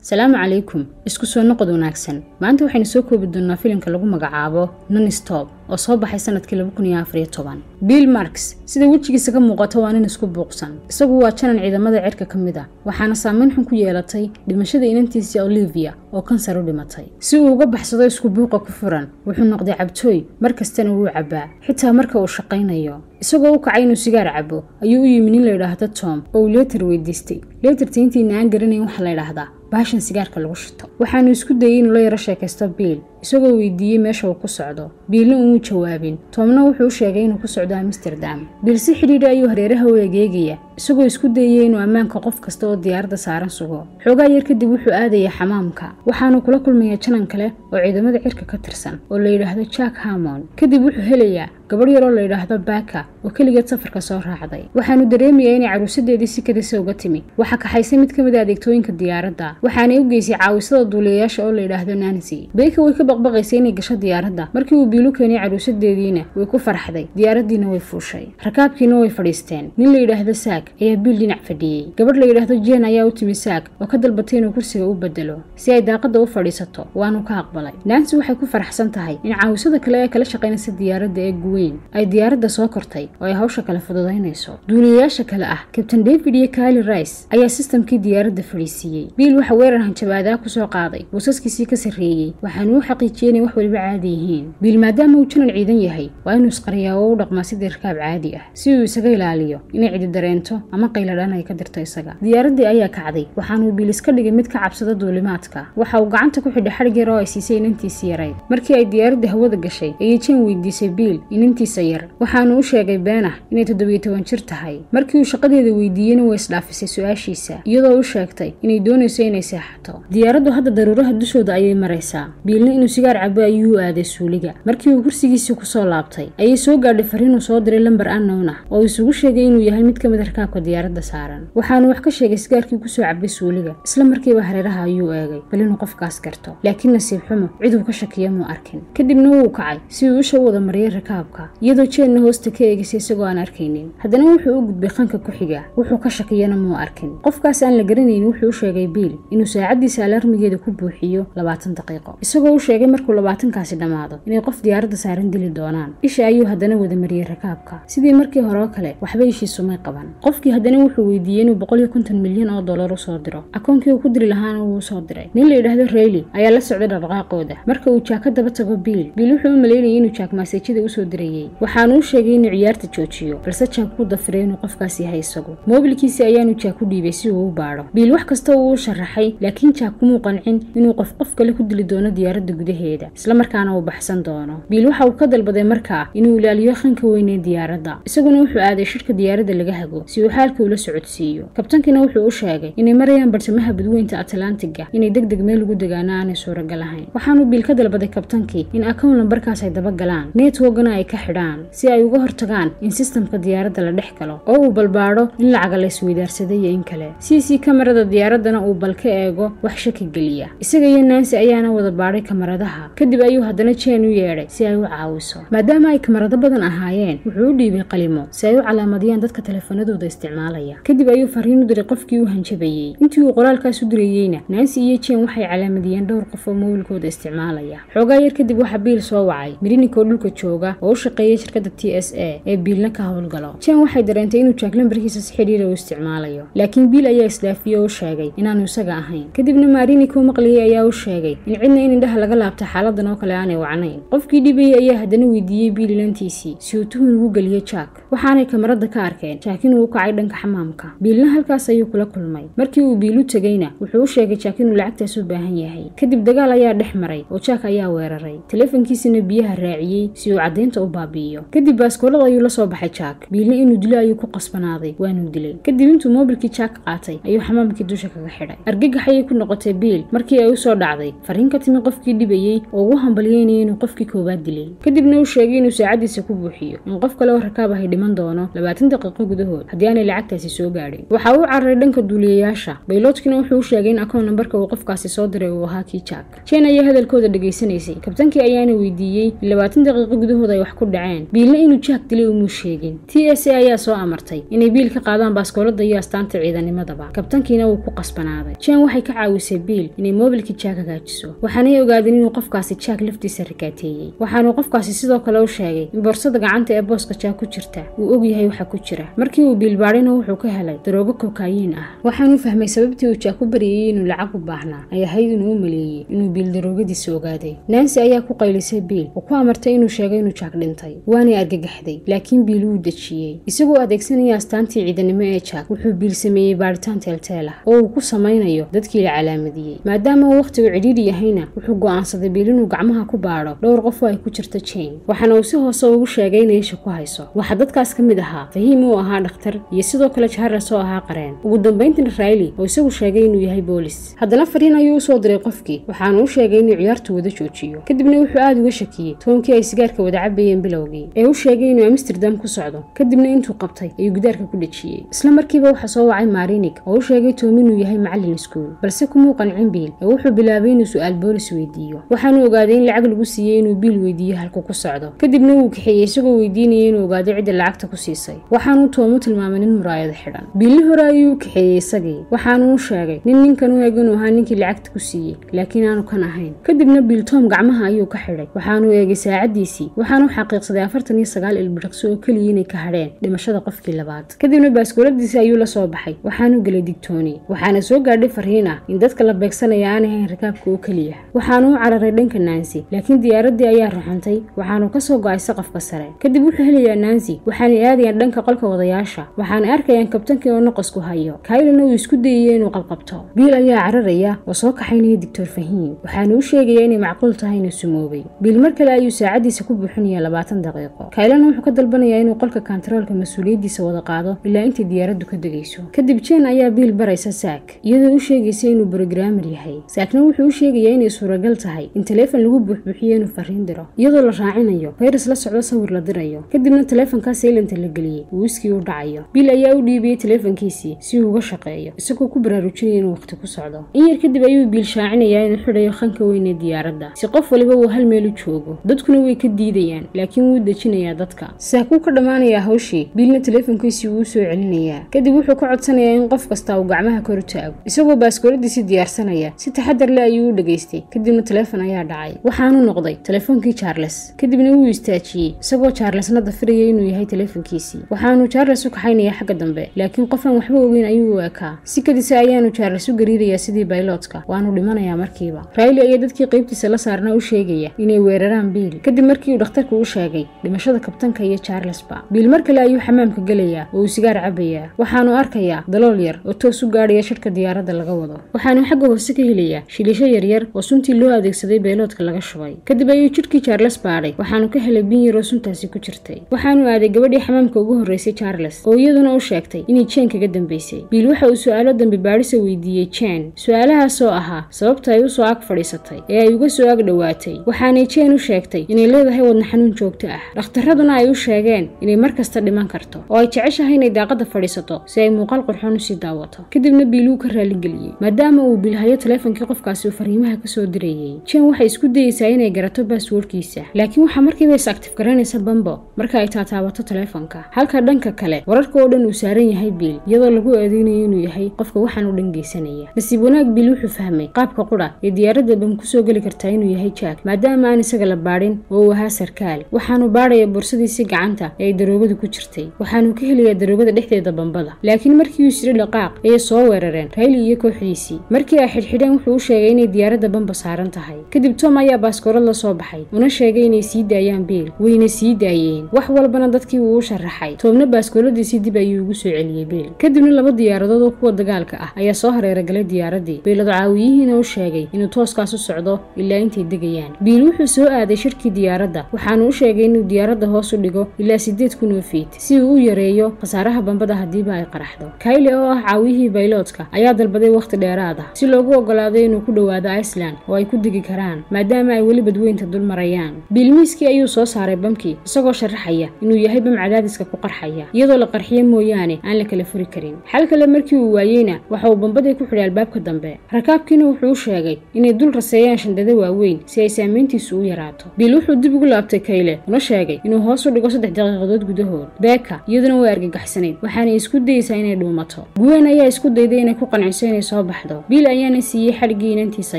Salaamu calaykum, isku soo noqod wanaagsan. Maanta waxaynu soo koobi doonaa filimka lagu magacaabo Non-Stop oo soo baxay sanadkii 2014. Bill Marx sida wejigiisa ka muuqata waa nin isku buuqsan. Isagu waa janan ciidamada cirka ka mid ah, waxaana saameyn xun ku yeelatay dhimashada inantiisii Olivia oo kansar u dhimatay. Si uu uga baxsado isku buuqa ku furan, wuxuu noqday cabtooy, mar kastana wuu cabaa, xitaa marka uu shaqaynayo. Isagoo u kacay inuu sigaar cabo, ayuu u yimi nin la yidhaahdo Tom oo uu leetar weydiistay. Leetarta intiina aan garanayn waxaa la yidhaahdaa baashan sigaarka lagu shito. Waxaanu isku dayay inuu la yaro sheekaysto Bill, isagoo weydiiyey meesha uu ku socdo. Billna umuu jawaabin. Tomna wuxuu u sheegay inuu ku socdo Amsterdam. Bill si xidhiidha ayuu hareeraha u egeegaya, isagoo isku dayay inuu ammaanka qof kasta oo diyaaradda saaran sugo. Xoogaa yar kadib wuxuu aadayaa xamaamka, waxaanu kula kulmayaa janan kale oo ciidamada cirka ka tirsan oo la yidhaahdo Jack Hammond. Kadib wuxuu helayaa gabadh yar oo la yidhaahdo Baka oo keligeed safarka soo raacday. Waxaanu dareemayaa inay caruusadeedii si kadisa uga timi. Waxa kaxaysay mid ka mid ah adeegtooyinka diyaaradda, waxaanay u geysay caawisada duuliyayaasha oo la yidhaahdo Nancy. Baker way ka baqbaqaysay inay gasho diyaaradda. Markii uu Bill u keenay caruusadeediina way ku farxday, diyaaraddiina way fuushay. Rakaabkiina way fadhiisteen. Nin la yidhaahdo Sack ayaa Bill dhinac fadhiyey. Gabadh la yidhaahdo Jane ayaa u timi Sack oo ka dalbatay inuu kursiga u bedelo si ay daaqadda u fadhiisato, waanu ka aqbalay. Nancy waxay ku faraxsan tahay in caawisada kale ee kala shaqaynaysa diyaaradda ee Gwen ay diyaaradda soo kortay oo ay hawsha kale fududaynayso. Duuliyayaasha kale ah Captain David iyo Kylie Rice ayaa sistamkii diyaaradda fadhiisiiyey. Bill waxa weerar hanjabaadaa ku soo qaaday boosaskiisii ka sarreeyey, waxaanu u xaqiijiyey inay wax waliba caadi yihiin. Bill maadaama uu janan ciidan yahay, waa inuu isqariyaa oo u dhaqmaa sidii rakaab caadi ah si uu isaga ilaaliyo inay cidi dareento ama qayladhaan ay ka dirto isaga. Diyaaraddii ayaa kacday, waxaanuu Bill iska dhigay mid ka cabsada duulimaadka. Waxa uu gacanta ku xidhay xadhig yar oo ay siisay inantiisii yarayd. Markii ay diyaaradda hawada gashay, ayay Jane weydiisay Bill inantiisa yar, waxaanu u sheegay been ah inay 17 jir tahay. Markii uu shaqadeeda weydiiyeyna way isdhaafisay su-aashiisa, iyadoo u sheegtay inay doonayso inay seexato. Diyaaraddu hadda daruuraha dushooda ayay maraysaa. Biilna inuu sigaar cabo ayuu u aaday suuliga. Markii uu kursigiisii kusoo laabtay, ayay soo gaadhay fariin uu soo diray lambar unknown ah oo isugu sheegay inuu yahay mid ka mid rakaabka diyaaradda saaran. Waxaanu wax ka sheegay sigaarkii kusoo cabay suuliga. Isla markiiba hareeraha ayuu eegay bal inuu qofkaas garto, laakiin nasiib xumo cid uu ka shakiya muu arkin. Kadibna wuu kacay si uu usha u wada mariyay rakaabka, iyadoo Jane hoosta ka eegaysay isagoo aan arkaynin. Haddana wuxuu u gudbay qanka ku xiga, wuxuu ka shakiyana muu arkin. Qofkaas aan la garanaynin wuxuu u sheegay Bill inuu saacadiisa alarmigeeda ku buuxiyo 20 daqiiqo, isagoo u sheegay markuu 20kaasi dhammaado inay qof diyaaradda saaran dili doonaan. Isha ayuu haddana wada mariyay rakaabka, sidii markii hore oo kale waxba ishiisu may qaban. Qofkii haddana wuxuu weydiiyey inuu 150 milyan oo dollar u soo diro, akoonkii uu ku diri lahaana wuu soo diray. Nin la yidhaahdo Rayleigh ayaa la socday dhaqdhaqaaqooda. Marka uu Jack ka daba tago Bill, Bill wuxuu u malaynayay inuu Jack maseejada usoo dirayay, waxaanu u sheegay inuu ciyaarta joojiyo, balse Jack ku dafiray inuu qofkaas yahay isagu. Moobilkiisii ayaanu Jack u dhiibay si uu u baadho. Bill wax kasta uu u sharaxay, laakiin Jack kumuu qancin inuu qof qof kale ku dili doono diyaaradda gudaheeda, isla markaana uu baxsan doono. Bill waxa uu ka dalbaday markaa inuu ilaaliyo khanka weyn ee diyaaradda, isaguna wuxuu aaday shirka diyaaradda laga hago si uu xaalka ula socodsiiyo. Kabtankiina wuxuu u sheegay inay marayaan bartamaha badweynta Atlantiga, inay degdeg meel ugu degaano aanay suuragal ahayn. Waxaanu Bill ka dalbaday kabtankii in akoon lambarkaas ay daba galaan, networkna ay ka xidhaan si ay uga hortagaan in sistamka diyaaradda la dhex galo oo uu balbaadho in lacaga la isweydaarsaday iyo in kale. CC kamarada diyaaraddana uu bal ka eego wax shaki geliya. Isaga iyo Nancy ayaana wada baadhay kamaradaha. Kadib ayuu haddana Jane u yeedhay si ay u caawiso. Maadaama ay kamarado badan ahaayeen, wuxuu u dhiibay qalimo si ay u calaamadiyaan dadka taleefanadooda isticmaalaya. Kadib ayuu fariin u diray qofkii u hanjabayey. Intii uu qoraalkaas u dirayeyna, Nancy iyo Jane waxay calaamadiyeen dhowr qof oo moobilkooda isticmaalaya. Xoogaa yar kadib waxaa Bill soo wacay Marinikoo dhulka jooga oo u shaqeeya shirkadda TSA ee Billna ka howlgalo. Jane waxay dareentay inuu Jack lambarkiisa si xidhiidha u isticmaalayo, laakiin Bill ayaa isdhaafiyey oo u sheegay inaanu isaga ahayn. Kadibna Marinikoo maqliyay ayaa u sheegay in cidna in indhaha laga laabta xaaladan oo kale aanay wacnayn. Qofkii dhibayay ayaa haddana weydiiyey Bill inantiisii si uu tuhun ugu geliyo Jack. Waxaanay kamarada ka arkeen Jack inuu u kacay dhanka xamaamka. Billna halkaas ayuu kula kulmay. Markii uu Bill u tegayna, wuxuu u sheegay Jack inuu lacagtaas u baahan yahay. Kadib dagaal ayaa dhex maray oo Jack ayaa weeraray, taleefankiisina biyaha raaciyey si uu caddeynta u baabi'iyo. Kadib baaskoolada ayuu la soo baxay Jack. Billna inuu dilo ayuu ku qasbanaaday, waanuu dilay. Kadib intuu moobilkii Jack qaatay ayuu xamaamkii dusha kaga xidhay. Argagax ayay ku noqotay Bill markii ay u soo dhacday fariin ka timi qofkii dhibayay. dhiibayay oo ugu hambalyeynayay inuu qofkii koowaad dilay. Kadibna uu sheegay inuu saacadiisa ku buuxiyo in qof kale oo rakaab ahi dhiman doono 20 daqiiqo gudahood haddii aanay lacagtaasi soo gaadhin. Waxa uu cararay dhanka duuliyayaasha. Bayloodkina wuxuu u sheegay in akoon nambarka uu qofkaasi soo diray uu ahaa kii Jack. Jane ayaa hadalkooda dhageysanaysay. Kabtankii ayaana weydiiyey in 20 daqiiqo gudahood ay wax ku dhaceen. Biilna inuu Jack dilay umuu sheegin. TSA ayaa soo amartay inay Biil ka qaadaan baaskoolada iyo astaanta ciidanimadaba. Kabtankiina wuu ku qasbanaaday. Jane waxay ka caawisay Biil inay moobilkii Jack hagaajiso. Waxaanay ogaadeen inuu qofkaasi Jack laftiisa rakaateeyey. Waxaanu qofkaasi sidoo kale u sheegay in boorsada gacanta ee booska Jack ku jirta uu og yahay waxa ku jira. Markii uu Biil baadhayna wuxuu ka helay daroogo kokayin ah. Waxaanu fahmay sababtii uu Jack u baryayay inuu lacag u baahnaa ay ahayd inuu u maleeyay inuu Biil daroogadiisa ogaaday. Nancy ayaa ku qaylisay Biil oo ku amartay inuu sheego inuu Jack dhintay. Waanay argagaxday, laakiin Biil wuu dejiyey. Isagoo adeegsanaya astaantii ciidanimo ee Jack, wuxuu Biil sameeyey baaritaan teelteel ah oo uu ku samaynayo dadkii la calaamadiyey. Maadaama uu waqtigu cidhiidhi yahayna, wuxuu go'aansaday Biil inuu gacmaha ku baadho dhowr qof oo ay ku jirto Jane. Waxaana uu si hoose ugu sheegay inay isha ku hayso. Waxaa dadkaas ka mid ahaa Fahiim oo ahaa dhakhtar iyo sidoo kale Charles oo ahaa qareen. Ugu dambeyntiina Riley oo isagu sheegay inuu yahay boolis. Haddana fariin ayuu u soo diray qofkii, waxaana uu sheegay inuu ciyaartu wada joojiyo. Kadibna wuxuu aad uga shakiyey toonkii ay sigaarka wada cabayeen bilowgii ee u sheegay inuu Amsterdam ku socdo. Kadibna intuu qabtay ayuu gidaarka ku dhajiyey. Isla markiiba waxa soo wacay Marinik oo u sheegay Tom inuu yahay macallin iskuul, balse kumuu qancin Biil ee wuxuu bilaabay inuu su'aal boolis weydiiyo. Waxaanu ogaaday in lacag lagu siiyey inuu Biil weydiiyo halku ku socdo. Kadibna wuu kaxeeyey isagoo weydiinayay inuu ogaado cidda lacagta ku siisay. Waxaanu Tom u tilmaamay nin muraayad xidhan. Biilni hore ayuu u kaxeeyey isagii. Waxaanu u sheegay nin ninkan u eg inuu ahaa ninkii lacagta ku siiyey, laakiin aanu kan ahayn. Kadibna Biil Tom gacmaha ayuu ka xidhay. Waxaanu eegay saacadiisii. Waxaanu xaqiiqsaday 49 ilbiriqsi oo kaliya inay ka hadheen dhimashada qofkii labaad. Kadibna baaskooladiisa ayuu la soo baxay. Waxaanu galay digtooni. Waxaana soo gaadhay fariin ah in dadka la beegsanaya aanay ahayn rakaabka oo kaliya. Waxaanu u cararay dhanka Nancy, laakiin diyaaraddii ayaa ruxantay. Waxaanu ka soo go'ay saqafka sare. Kadib wuxuu helayaa Nancy, waxaanay aadayaan dhanka qolka wadayaasha. Waxaana arkayaan kabtankii oo noqosku hayo. Kylena uu isku dayay inuu qabqabto. Biil ayaa cararaya oo soo kaxaynaya Dr. Fahiim. Waxaanu u sheegayaa inay macquul tahay inuu sumoobay. Biil mar kale ayuu saacadiisa ku buuxinayaa 20 daqiiqo. Kylena wuxuu ka dalbanayaa inuu qolka kantaroolka mas'uuliyadiisa wada qaado ilaa intii diyaaraddu ka degayso. Kadib Jane ayaa Biil baraysa Zack, iyadoo u sheegaysa inuu programmer yahay. Zackna wuxuu u sheegayaa inay suuragal tahay in taleefan lagu buuxbuuxiyo inuu fariin diro, iyadoo la raacinayo fayras la socdo sawir la dirayo. Kadibna taleefanka silent la geliyey uu iskii u dhacayo. Biil ayaa u dhiibiyey taleefankiisii si uu uga shaqeeyo, isagoo ku baraarujinaya inuu waqti ku socdo. In yar kadib ayuu Biil shaacinayaa inuu xidhayo khanka weyn ee diyaaradda si qof waliba uu hal meel u joogo. Dadkuna way ka diidayaan, laakiin wuu dejinayaa dadka. Zack wuu ka dhamaanayaa hawshii, Biilna taleefankiisii wuu soo celinayaa. Kadib wuxuu ka codsanayaa in qof kasta uu gacmaha kor u taago, isagoo baaskooladiisii diyaarsanaya. Si taxadar leh ayuu u dhageystay. Kadibna taleefan ayaa dhacay. Waxaanu noqday taleefankii Charles. Kadibna wuu istaajiyey, isagoo Charlesna dafiraya inuu yahay taleefankiisii. Waxaanu Charles u kaxaynayaa xagga dambe, laakiin qof aan waxba ogeyn ayuu u ekaa. Si kadisa ayaanu Charles u gariirayaa sidii bayloodka, waanu dhimanayaa markiiba. Riley ayaa dadkii qaybtiisa la saarnaa u sheegaya inay weeraraan Biil. Kadib markii uu dhakhtarku u sheegay dhimashada kabtanka iyo Charlesba. Biil mar kale ayuu xamaamka gelayaa oo uu sigaar cabayaa. Waxaanu arkayaa dalool yar oo toos u gaadhaya shirka diyaaradda laga wado. Waxaanu xagga hoose ka helayaa shilisho yaryar oo suntii loo adeegsaday bayloodka laga shubay. Kadib ayuu jidhkii Charles baadhay. Waxaanu ka helay bin yar oo suntaasi ku jirtay. Waxaanu aaday gabadhii xamaamka ugu horreysay Charles, oo iyaduna u sheegtay inay Jane kaga dambeysay. Biil waxa uu su'aalo dambi baadhisa weydiiyey Jane, su'aalahaas oo ahaa sababta ay u soo ag fadhiisatay ee ay uga soo ag dhowaatay. Waxaanay Jane u sheegtay inay leedahay wadna xanuun joogto ah. Dhakhtarraduna ay u sheegeen inay mar kasta dhiman karto oo ay jeceshahay inay daaqadda fadhiisato si ay muuqaal qurxoon u sii daawato. Kadibna Biil wuu ka raaligeliyey maadaama uu Biil hayo taleefankii qofkaasi uu fariimaha ka soo dirayay. Jane waxay isku dayeysaa inay garato passwordkiisa, laakiin waxa markiiba is active garanaysa Bambo marka ay taataabato taleefanka. Halka dhanka kale wararka oo dhan uu saaran yahay Biil, iyadoo lagu eedeynayo inuu yahay qofka waxaan u dhan geysanaya. Nasiib wanaag Biil wuxuu fahmay qaabka qura ee diyaaradda bam ku soo geli kartaa inuu yahay Jack, maadaama aan isaga la baadhin oo uu ahaa sarkaal. Waxaanu baadhaya boorsadiisii gacanta ee ay daroogadu ku jirtay. Waxaanu ka helayaa daroogada dhexdeeda bambada. Laakiin markii uu isiri dhaqaaq ayay soo weerareen Riley iyo kooxdiisii. Markii ay xidhxidheen wuxuu u sheegay inay diyaaradda bamba saaran tahay. Kadib Tom ayaa baaskoorad la soo baxay, una sheegay inay sii daayaan Biil. Wayna sii daayeen. Wax walbana dadkii wuu u sharaxay. Tomna baaskooladiisii dib ayuu ugu soo celiyey Biil. Kadibna laba diyaaradood oo kuwa dagaalka ah ayaa soo hareera galay diyaaraddii. Biiladu caawiyihiina u sheegay inuu tooskaas u socdo ilaa intay degayaan. Biil wuxuu soo aaday shirkii diyaaradda. Waxaanu u sheegay inuu diyaaradda hoos u dhigo ilaa 8,000 feet si uu u yareeyo khasaaraha bambada haddiiba ay qaraxdo. Kyle oo ah caawiyihii bayloodka ayaa dalbaday waqti dheeraad ah si loogu oggolaado inuu ku dhowaado Iceland oo ay ku degi degi karaan maadaama ay weli badweynta dul marayaan. Biil miiskii ayuu soo saaray bamkii isagoo sharaxaya inuu yahay bam cadaadiska ku qarxaya, iyadoo la qarxiyo mooyaane aan la kala furi karin. Xal kale markii uu waayeyna waxa uu bambadii ku xidhay albaabka dambe. Rakaabkiina wuxuu u sheegay inay dul raseeyaan shandado waaweyn si ay saameyntiisu u yaraato. Biil wuxuu dib ugu laabtay Kayle una sheegay inuu hoos u dhigo 3 daqiiqadood gudahood. Beeka iyaduna way argagaxsanayd, waxaana isku dayeysaa inay dhuumato. Gwen ayaa isku dayday inay ku qanciso inay soo baxdo. Biil ayaana siiyey xadhiggii inantiisa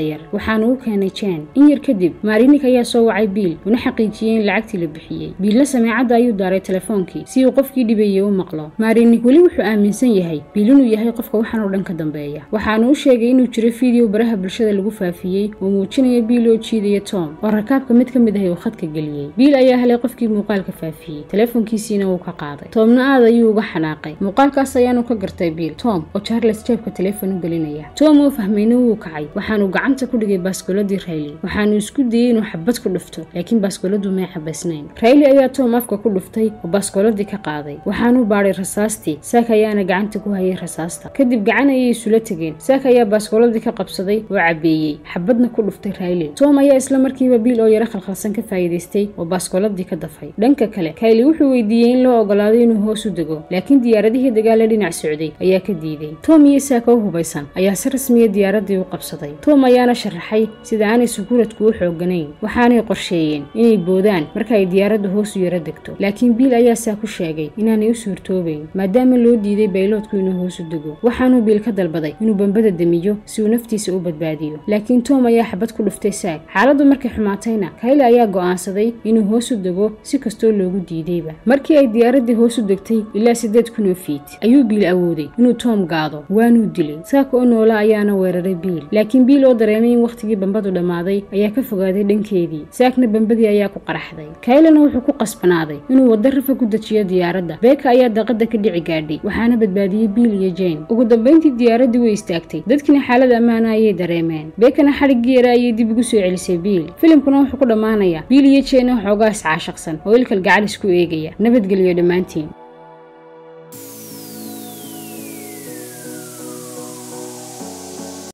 yar, waxaana u keenay Jane. In yar kadib Marinik ayaa soo wacay Biil una xaqiijiyey in lacagtii la bixiyey. Biilna sameecadda ayuu daaray telefoonkii si uu qofkii dhibayay u maqlo. Marinik weli wuxuu aaminsan yahay Biil inuu yahay qofka waxaan oo dhan ka dambeeya, waxaana u sheegay inuu jiro fiideo baraha bulshada lagu faafiyey oo muujinaya Biil oo jiidaya Tom oo rakaabka mid ka mid ah uu khadka geliyey. Biil ayaa helay qofkii muuqaalka faafiyey, telefoonkiisiina wuu ka qaaday. Tomna aad ayuu uga xanaaqay. Muuqaalkaas ayaanu ka gartay Biil Tom oo Charles jeebka telefoon u gelinaya. Tom oo fahmayna wuu kacay, waxaanu gacanta ku dhigay baaskooladii Riley, waxaanu isku dayay inuu xabad ku dhufto, laakiin baaskooladu may xabaysnayn. Riley ayaa Tom afka ku dhuftay oo baaskooladii ka qaaday, waxaanu baadhay rasaastii. Saak ayaana gacanta ku hayay rasaasta. Kadib gacan ayay isula tegeen. Saak ayaa baaskooladii ka qabsaday oo cabeeyey, xabadna ku dhuftay Riley. Tom ayaa isla markiiba Biil oo yara khalkhalsan ka faa'iidaystay oo baaskooladii ka dafay. Dhanka kale Kylie wuxuu weydiiyey in loo ogolaado inuu hoos u dego, laakiin diyaaradihii dagaal ee dhinac socday ayaa ka diiday. Tom iyo Saak oo hubaysan ayaa si rasmiya diyaaradii u qabsaday. Tom ayaana sharaxay sida aanay sukuuradku u xooganayn, waxaanay qorsheeyeen inay boodaan marka ay diyaaraddu hoos u yara degto, laakiin Biil ayaa Saak u sheegay inaanay u suurtoobayn maadaama loo diiday bayloodku inuu hoos u dego. Waxaanuu Biil ka dalbaday inuu bambada damiyo si uu naftiisa u badbaadiyo, laakiin Tom ayaa xabad ku dhuftay Saak. Xaaladdu markay xumaatayna Kylie ayaa go'aansaday inuu hoos u dego si kastoo loogu diidayba. Markii ay diyaaradii hoos u degtay ilaa 8,000 feet ayuu Biil awooday inuu Tom gaado, waanuu dilay. Saak oo noola ayaana weeraray Biil, laakiin Biil oo dareemay in waqtigii bambadu dhammaaday ayaa ka fogaaday dhankeedii. Saakna bambadii ayaa ku qaraxday. Kaylena wuxuu ku qasbanaaday inuu waddo rafa ku dejiyo diyaaradda. Beeka ayaa daaqada ka dhici gaadhay, waxaana badbaadiyey Biil iyo Jane. Ugu dambeyntii diyaaradii way istaagtay, dadkina xaalad ammaana ayay dareemeen. Beekana xadhiggii yara ayay dib ugu soo celisay Biil. Filimkuna wuxuu ku dhammaanayaa Biil iyo Jane oo xoogaa iscaashaqsan oo ilkal gacal isku eegaya. Nabadgelyo dhammaantiin.